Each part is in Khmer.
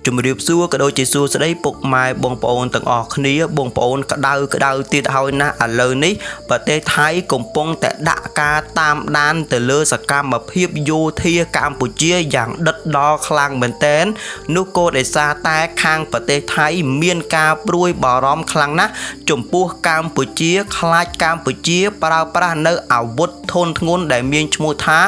ជំរាបសួរក៏ដូចជាសួស្តីពុកម៉ែបងប្អូនទាំងអស់គ្នាបងប្អូនក្តៅក្តៅទៀតហើយណាស់ឥឡូវនេះប្រទេសថៃកំពុងតែដាក់ការតាមដានទៅលើសកម្មភាពយោធាកម្ពុជាយ៉ាងដិតដល់ខ្លាំងមែនទែននោះក៏ដោយសារតែខាងប្រទេសថៃមានការព្រួយបារម្ភខ្លាំងណាស់ចំពោះកម្ពុជាខ្លាចកម្ពុជាប្រើប្រាស់នៅអាវុធធនធ្ងន់ដែលមានឈ្មោះថា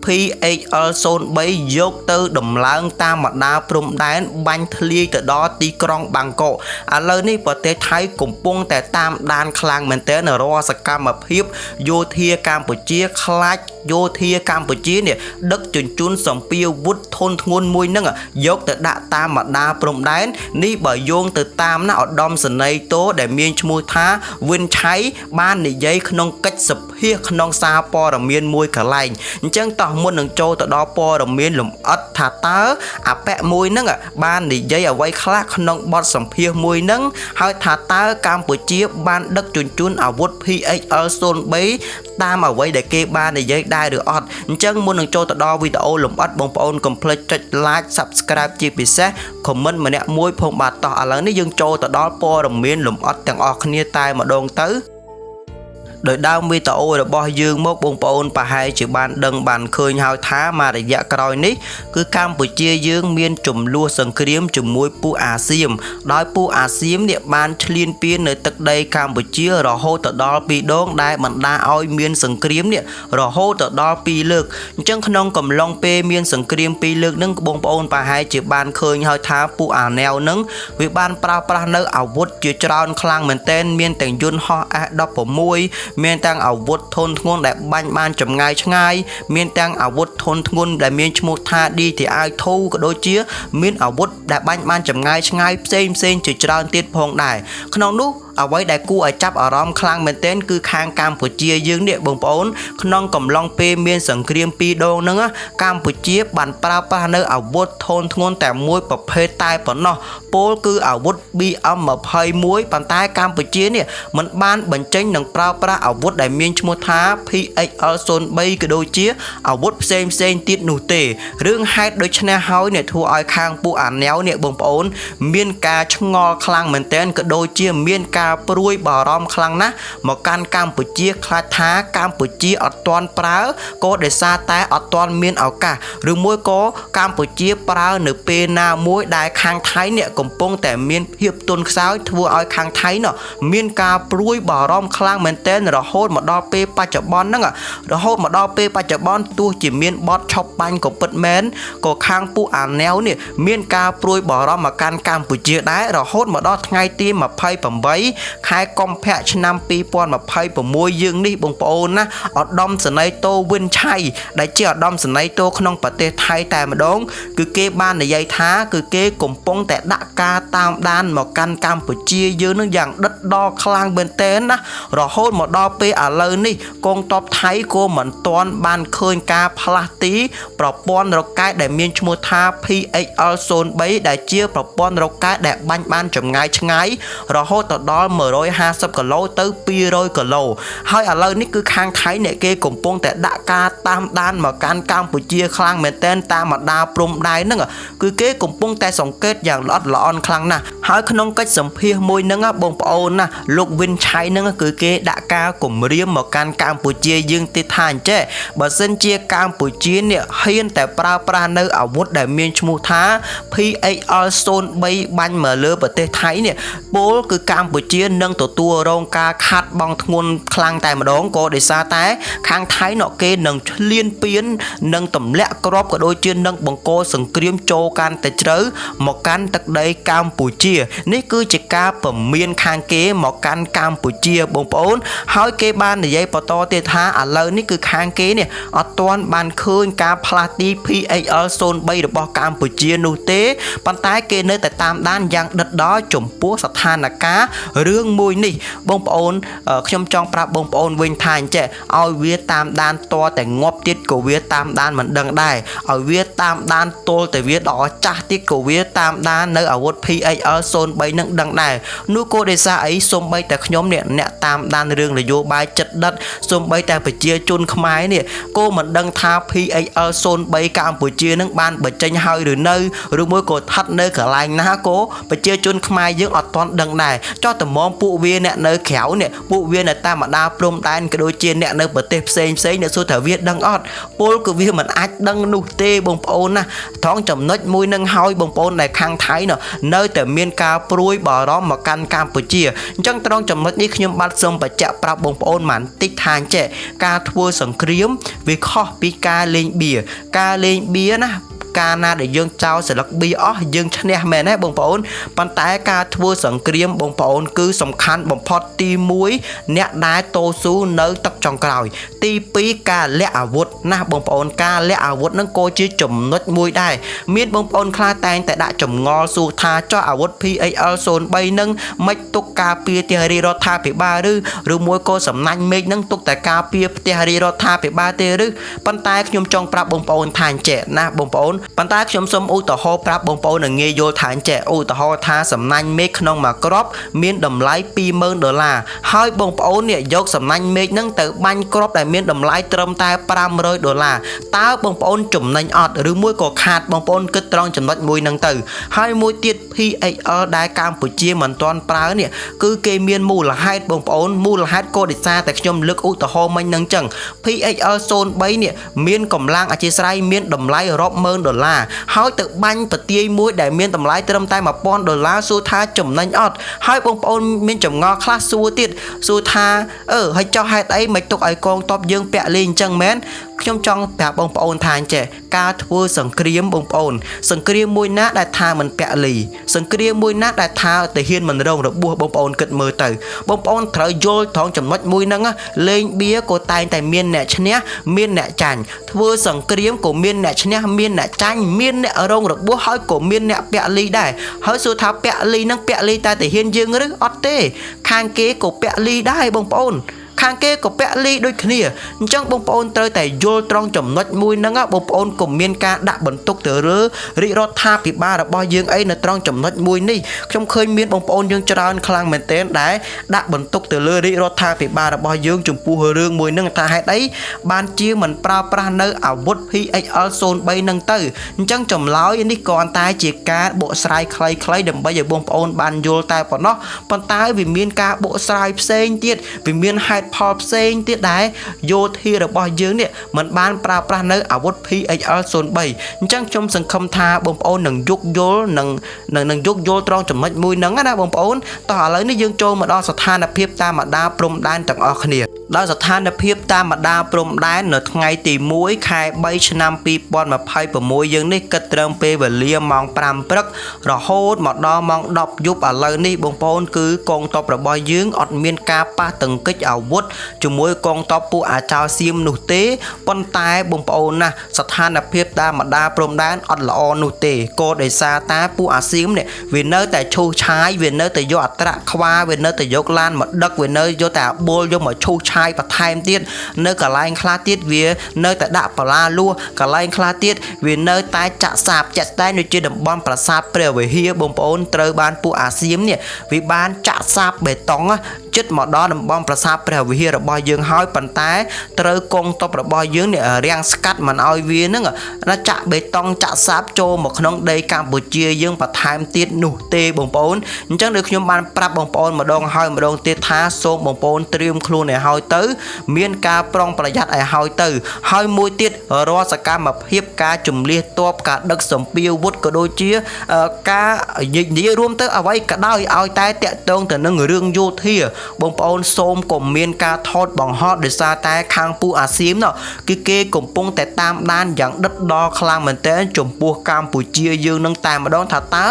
PHL03 យកទៅដំឡើងតាមបណ្ដាព្រំដែនបាញ់ធ្លាយទៅដល់ទីក្រុងបាងកកឥឡូវនេះប្រទេសថៃកំពុងតែតាមដានខ្លាំងមែនទែនរាល់សកម្មភាពយោធាកម្ពុជាខ្លាចយោធាកម្ពុជានេះដឹកជញ្ជូនសម្ពាវុធធនធ្ងន់មួយនឹងយកទៅដាក់តាមបណ្ដាព្រំដែននេះបើយោងទៅតាមណាឧត្តមសេនីយ៍តូដែលមានឈ្មោះថាវិនឆៃបាននិយាយក្នុងកិច្ចសភាក្នុងសារព័ត៌មានមួយកន្លែងអញ្ចឹងតោះមុននឹងចូលទៅដល់ព័ត៌មានលម្អិតថាតើអាប៉ែមួយហ្នឹងបាននិយាយអ្វីខ្លះក្នុងបទសម្ភាសន៍មួយហ្នឹងហើយថាតើកម្ពុជាបានដឹកជញ្ជូនអាវុធ PHL03 តាមអ្វីដែលគេបាននិយាយដែរឬអត់អញ្ចឹងមុននឹងចូលទៅដល់វីដេអូលម្អិតបងប្អូនកុំភ្លេចចុច like Subscribe ជាពិសេស comment ម្នាក់មួយផងបាទតោះឥឡូវនេះយើងចូលទៅដល់ព័ត៌មានលម្អិតទាំងអស់គ្នាតែម្ដងទៅដោយដើមវីដេអូរបស់យើងមកបងប្អូនប្រហែលជាបានដឹងបានឃើញហើយថាមករយៈក្រោយនេះគឺកម្ពុជាយើងមានចំនួនសង្គ្រាមជាមួយពួកអាស៊ាមដោយពួកអាស៊ាមនេះបានឈ្លានពាននៅទឹកដីកម្ពុជារហូតទៅដល់2ដងដែលបណ្ដាឲ្យមានសង្គ្រាមនេះរហូតទៅដល់2លើកអញ្ចឹងក្នុងកំឡុងពេលមានសង្គ្រាម2លើកនឹងបងប្អូនប្រហែលជាបានឃើញហើយថាពួកអាណែវនឹងវាបានប្រើប្រាស់នៅអាវុធជាច្រើនខ្លាំងមែនទែនមានទាំងយន្តហោះ S16 មានទាំងអាវុធធនធ្ងន់ដែលបាញ់បានចម្ងាយឆ្ងាយមានទាំងអាវុធធនធ្ងន់ដែលមានឈ្មោះថា DTI-2 ក៏ដូចជាមានអាវុធដែលបាញ់បានចម្ងាយឆ្ងាយផ្សេងផ្សេងជាច្រើនទៀតផងដែរក្នុងនោះអ្វីដែលគួរឲ្យចាប់អារម្មណ៍ខ្លាំងមែនទែនគឺខាងកម្ពុជាយើងនេះបងប្អូនក្នុងកំឡុងពេលមានសង្គ្រាមពីរដងហ្នឹងកម្ពុជាបានប្រើប្រាស់នៅអាវុធធនធ្ងន់តែមួយប្រភេទតែប៉ុណ្ណោះពោលគឺអាវុធ BM21 ប៉ុន្តែកម្ពុជានេះមិនបានបញ្ចេញនិងប្រើប្រាស់អាវុធដែលមានឈ្មោះថា PXL03 ក៏ដូចជាអាវុធផ្សេងផ្សេងទៀតនោះទេរឿងហេតុដូច្នេះហើយអ្នកធ្វើឲ្យខាងពួកអាណែវនេះបងប្អូនមានការឆ្ងល់ខ្លាំងមែនទែនក៏ដូចជាមានការព្រួយបារម្ភខ្លាំងណាស់មកកាន់កម្ពុជាខ្លាចថាកម្ពុជាអត់ទាន់ប្រើក៏ដោយសារតែអត់ទាន់មានឱកាសឬមួយក៏កម្ពុជាប្រើនៅពេលណាមួយដែលខាងថៃនេះកំពុងតែមានភាពទន់ខ្សោយធ្វើឲ្យខាងថៃនោះមានការព្រួយបារម្ភខ្លាំងមែនទែនរហូតមកដល់ពេលបច្ចុប្បន្នហ្នឹងរហូតមកដល់ពេលបច្ចុប្បន្នទោះជាមានបទឈប់បាញ់ក៏ពិតមែនក៏ខាងពួកអាណែវនេះមានការព្រួយបារម្ភមកកាន់កម្ពុជាដែររហូតមកដល់ថ្ងៃទី28ខែកុម្ភៈឆ្នាំ2026យើងនេះបងប្អូនណាឧត្តមសេនីយ៍តូវិនឆៃដែលជាឧត្តមសេនីយ៍តូក្នុងប្រទេសថៃតែម្ដងគឺគេបាននិយាយថាគឺគេកំពុងតែដាក់ការតាមដានមកកាន់កម្ពុជាយើងនឹងយ៉ាងដិតដល់ខ្លាំងមែនទែនណារហូតមកដល់ពេលឥឡូវនេះកងទ័ពថៃក៏មិនទាន់បានឃើញការផ្លាស់ទីប្រព័ន្ធរ៉ុកែតដែលមានឈ្មោះថា PXL03 ដែលជាប្រព័ន្ធរ៉ុកែតដែលបាញ់បានចម្ងាយឆ្ងាយរហូតទៅដល់150គីឡូទៅ200គីឡូហើយឥឡូវនេះគឺខាងថៃអ្នកគេកំពុងតែដាក់ការតាមដានមកកាន់កម្ពុជាខ្លាំងមែនទែនតាមបណ្ដាព្រំដែនហ្នឹងគឺគេកំពុងតែសង្កេតយ៉ាងល្អិតល្អន់ខ្លាំងណាស់ហើយក្នុងកិច្ចសម្ភាសមួយហ្នឹងបងប្អូនណាលោកវិនឆៃហ្នឹងគឺគេដាក់ការគម្រាមមកកាន់កម្ពុជាយើងទៀតថាអញ្ចេះបើសិនជាកម្ពុជានេះហ៊ានតែប្រើប្រាស់នៅអាវុធដែលមានឈ្មោះថា PXL03 បាញ់មកលើប្រទេសថៃនេះពលគឺកម្ពុជានឹងទទួលរងការខាត់បងធ្ងន់ខ្លាំងតែម្ដងក៏ដោយសារតែខាងថៃណគេនឹងឈ្លានពាននឹងទម្លាក់គ្រាប់ក៏ដូចជានឹងបង្កសង្គ្រាមចូលកាន់តែជ្រៅមកកាន់ទឹកដីកម្ពុជានេះគឺជាការពមៀនខាងគេមកកាន់កម្ពុជាបងប្អូនហើយគេបាននិយាយបន្តទៀតថាឥឡូវនេះគឺខាងគេនេះអត់ទាន់បានឃើញការផ្លាស់ទី PXL03 របស់កម្ពុជានោះទេប៉ុន្តែគេនៅតែតាមដានយ៉ាងដិតដល់ចំពោះស្ថានភាព រឿងមួយនេះបងប្អូនខ្ញុំចង់ប្រាប់បងប្អូនវិញថាអញ្ចេះឲ្យវាតាមដានតតែងាប់ទៀតក៏វាតាមដានមិនដឹងដែរឲ្យវាតាមដានទល់តែវាដល់ចាស់ទៀតក៏វាតាមដាននៅអាវុធ PXL 03នឹងដឹងដែរនោះក៏ដោយសារអីសំបីតែខ្ញុំនេះអ្នកតាមដានរឿងនយោបាយចិត្តដិតសំបីតែប្រជាជនខ្មែរនេះក៏មិនដឹងថា PXL 03កម្ពុជានឹងបានបញ្ចេញហើយឬនៅឬមួយក៏ស្ថិតនៅកន្លែងណាក៏ប្រជាជនខ្មែរយើងអត់ទាន់ដឹងដែរចោះតម្មពួកវាអ្នកនៅក្រៅនេះពួកវានៅតាមបណ្ដាព្រំដែនក៏ដូចជាអ្នកនៅប្រទេសផ្សេងផ្សេងអ្នកសួរថាវាដឹងអត់ពលគឺវាមិនអាចដឹងនោះទេបងប្អូនណាត្រង់ចំណុចមួយនឹងហើយបងប្អូនដែលខាងថៃនោះនៅតែមានការព្រួយបារម្ភមកកាន់កម្ពុជាអញ្ចឹងត្រង់ចំណុចនេះខ្ញុំបាទសូមបញ្ជាក់ប្រាប់បងប្អូនបន្តិចថាអញ្ចេះការធ្វើសង្គ្រាមវាខុសពីការលេងបៀការលេងបៀណាកាលណាដែលយើងចោលស្លឹកប៊ីអស់យើងឈ្នះមែនទេបងប្អូនប៉ុន្តែការធ្វើសង្គ្រាមបងប្អូនគឺសំខាន់បំផុតទី1អ្នកដែលតស៊ូនៅទឹកចុងក្រោយទី2ការលាក់អាវុធណាបងប្អូនការលាក់អាវុធនឹងក៏ជាចំណុចមួយដែរមានបងប្អូនខ្លះតែងតែដាក់ចម្ងល់សួរថាចុះអាវុធ PXL 03នឹងមិនទុកការពារផ្ទះរាជរដ្ឋាភិបាលឬមួយក៏សំណាញ់មេឃនឹងទុកតែការពារផ្ទះរាជរដ្ឋាភិបាលទេឬប៉ុន្តែខ្ញុំចង់ប្រាប់បងប្អូនថាអញ្ចេះណាបងប្អូនប៉ុន្តែខ្ញុំសូមឧទាហរណ៍ប្រាប់បងប្អូននឹងងាយយល់ថាអញ្ចេះឧទាហរណ៍ថាសំណាញ់មេឃក្នុងមួយគ្រាប់មានតម្លៃ20000ដុល្លារហើយបងប្អូននេះយកសំណាញ់មេឃនឹងទៅបាញ់គ្រាប់ដែលមានតម្លៃត្រឹមតែ500ដុល្លារតើបងប្អូនចំណេញអត់ឬមួយក៏ខាតបងប្អូនគិតត្រង់ចំណុចមួយនឹងទៅហើយមួយទៀត PXL ដែលកម្ពុជាមិនទាន់ប្រើនេះគឺគេមានមូលហេតុបងប្អូនមូលហេតុក៏ដោយសារតែខ្ញុំលើកឧទាហរណ៍មិញនឹងចឹង PXL 03នេះមានកម្លាំងអធិស្ឋានមានតម្លៃរាប់ម៉ឺនដុល្លារហើយទៅបាញ់ប្រទាយមួយដែលមានតម្លៃត្រឹមតែ1000ដុល្លារសួរថាចំណេញអត់ហើយបងប្អូនមានចម្ងល់ខ្លះសួរទៀតសួរថាហើយចោះហេតុអីមិនទុកឲ្យកងទ័ពយើងពាក់លេងអញ្ចឹងមែនខ្ញុំចង់ប្រាប់បងប្អូនថាអញ្ចេះការធ្វើសង្គ្រាមបងប្អូនសង្គ្រាមមួយណាដែលថាមិនពាក់លីសង្គ្រាមមួយណាដែលថាទាហានមិនរងរបួសបងប្អូនគិតមើលទៅបងប្អូនត្រូវយល់ត្រង់ចំណុចមួយហ្នឹងលេងបៀក៏តែងតែមានអ្នកឈ្នះមានអ្នកចាញ់ធ្វើសង្គ្រាមក៏មានអ្នកឈ្នះមានអ្នកចាញ់មានអ្នករងរបួសហើយក៏មានអ្នកពាក់លីដែរហើយសួរថាពាក់លីហ្នឹងពាក់លីតែទាហានយើងឬអត់ទេខាងគេក៏ពាក់លីដែរបងប្អូនខាងគេក៏ពាក់លីដូចគ្នាអញ្ចឹងបងប្អូនត្រូវតែយល់ត្រង់ចំណុចមួយហ្នឹងបងប្អូនកុំមានការដាក់បន្ទុកទៅលើរាជរដ្ឋាភិបាលរបស់យើងអីនៅត្រង់ចំណុចមួយនេះខ្ញុំឃើញមានបងប្អូនយើងច្រើនខ្លាំងមែនទែនដែលដាក់បន្ទុកទៅលើរាជរដ្ឋាភិបាលរបស់យើងចំពោះរឿងមួយហ្នឹងថាហេតុអីបានជាមិនប្រើប្រាស់នៅអាវុធ PXL 03ហ្នឹងទៅអញ្ចឹងចម្លើយនេះគ្រាន់តែជាការបកស្រាយខ្លីៗដើម្បីឲ្យបងប្អូនបានយល់តែប៉ុណ្ណោះប៉ុន្តែវាមានការបកស្រាយផ្សេងទៀតវាមានហេតុផលផ្សេងទៀតដែរយោធារបស់យើងនេះមិនបានប្រើប្រាស់នៅអាវុធ PXL 03អញ្ចឹងខ្ញុំសង្ឃឹមថាបងប្អូននឹងយោគយល់នឹងយោគយល់ត្រង់ចំណុចមួយហ្នឹងណាបងប្អូនតោះឥឡូវនេះយើងចូលមកដល់ស្ថានភាពតាមបណ្ដាព្រំដែនទាំងអស់គ្នាដល់ស្ថានភាពតាមបណ្ដាព្រំដែននៅថ្ងៃទី1ខែ3ឆ្នាំ2026យើងនេះគិតត្រឹមពេលវេលាម៉ោង5ព្រឹករហូតមកដល់ម៉ោង10យប់ឥឡូវនេះបងប្អូនគឺកងទ័ពរបស់យើងអត់មានការប៉ះទង្គិចអាវុធជាមួយកងទ័ពពួកអាចោសៀមនោះទេប៉ុន្តែបងប្អូនណាស្ថានភាពតាមបណ្ដាព្រំដែនអត់ល្អនោះទេក៏ដោយសារតែពួកអាសៀមនេះវានៅតែឈូសឆាយវានៅតែយកអត្រាខ្វាវានៅតែយកឡានមកដឹកវានៅយកតែអាបុលយកមកឈូសឆាយបន្ថែមទៀតនៅកន្លែងខ្លះទៀតវានៅតែដាក់បលាលួសកន្លែងខ្លះទៀតវានៅតែចាក់សាបចាក់ស្ដែងដូចជាតំបន់ប្រាសាទព្រះវិហារបងប្អូនត្រូវបានពួកអាសៀមនេះវាបានចាក់សាបបេតុងចិត្តមកដល់តំបន់ប្រាសាទព្រះវិហាររបស់យើងហើយប៉ុន្តែត្រូវកងទ័ពរបស់យើងនេះរាំងស្កាត់មិនឲ្យវានឹងណាចាក់បេតុងចាក់សាបចូលមកក្នុងដីកម្ពុជាយើងបន្ថែមទៀតនោះទេបងប្អូនអញ្ចឹងដូចខ្ញុំបានប្រាប់បងប្អូនម្ដងហើយម្ដងទៀតថាសូមបងប្អូនត្រៀមខ្លួនឲ្យហើយទៅមានការប្រុងប្រយ័ត្នឲ្យហើយទៅហើយមួយទៀតរាល់សកម្មភាពការជំលះទ័ពការដឹកសម្ពាវុធក៏ដូចជាការនិយាយរួមទៅអ្វីក៏ដោយឲ្យតែតាក់ទងទៅនឹងរឿងយោធា បងប្អូនសូមកុំមានការថតបង្ហោះដោយសារតែខាងពូអាសៀមនោះគឺគេកំពុងតែតាមដានយ៉ាងដិតដល់ខ្លាំងមែនទែនចំពោះកម្ពុជាយើងនឹងតែម្ដងថាតើ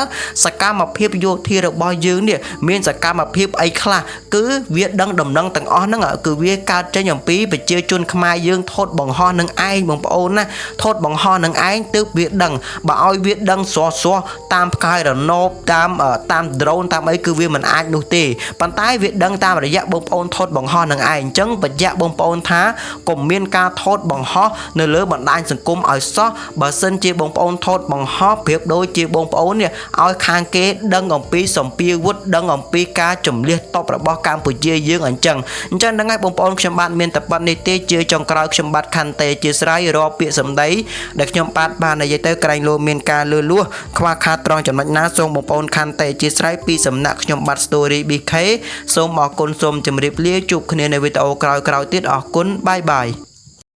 សកម្មភាពយោធារបស់យើងនេះមានសកម្មភាពអីខ្លះគឺវាដឹងដំណឹងទាំងអស់ហ្នឹងគឺវាកើតចេញអំពីប្រជាជនខ្មែរយើងថតបង្ហោះនឹងឯងបងប្អូនណាថតបង្ហោះនឹងឯងទើបវាដឹងបើឲ្យវាដឹងស្រស់ស្រស់តាមផ្កាយរណបតាមតាម drone តាមអីគឺវាមិនអាចនោះទេប៉ុន្តែវាដឹងតាមរយៈបងប្អូនថតបង្ហោះនឹងឯងអញ្ចឹងបញ្ជាក់បងប្អូនថាកុំមានការថតបង្ហោះនៅលើបណ្ដាញសង្គមឲ្យសោះបើសិនជាបងប្អូនថតបង្ហោះប្រៀបដូចជាបងប្អូននេះឲ្យខាងគេដឹងអំពីសម្ពាវុធដឹងអំពីការជំលះតបរបស់កម្ពុជាយើងអញ្ចឹងអញ្ចឹងហ្នឹងហើយបងប្អូនខ្ញុំបាទមានតែប៉ុណ្្នេះទេជាចុងក្រោយខ្ញុំបាទខន្តីជាស្រ័យរាល់ពាក្យសម្ដីដែលខ្ញុំបាទបាននិយាយទៅក្រែងលោមានការលឺលួសខ្វះខាតត្រង់ចំណុចណាសូមបងប្អូនខន្តីជាស្រ័យពីសំណាក់ខ្ញុំបាទ Story BK សូមអរគុណសូមជម្រាបលាជួបគ្នានៅវីដេអូក្រោយៗទៀតអរគុណបាយបាយ។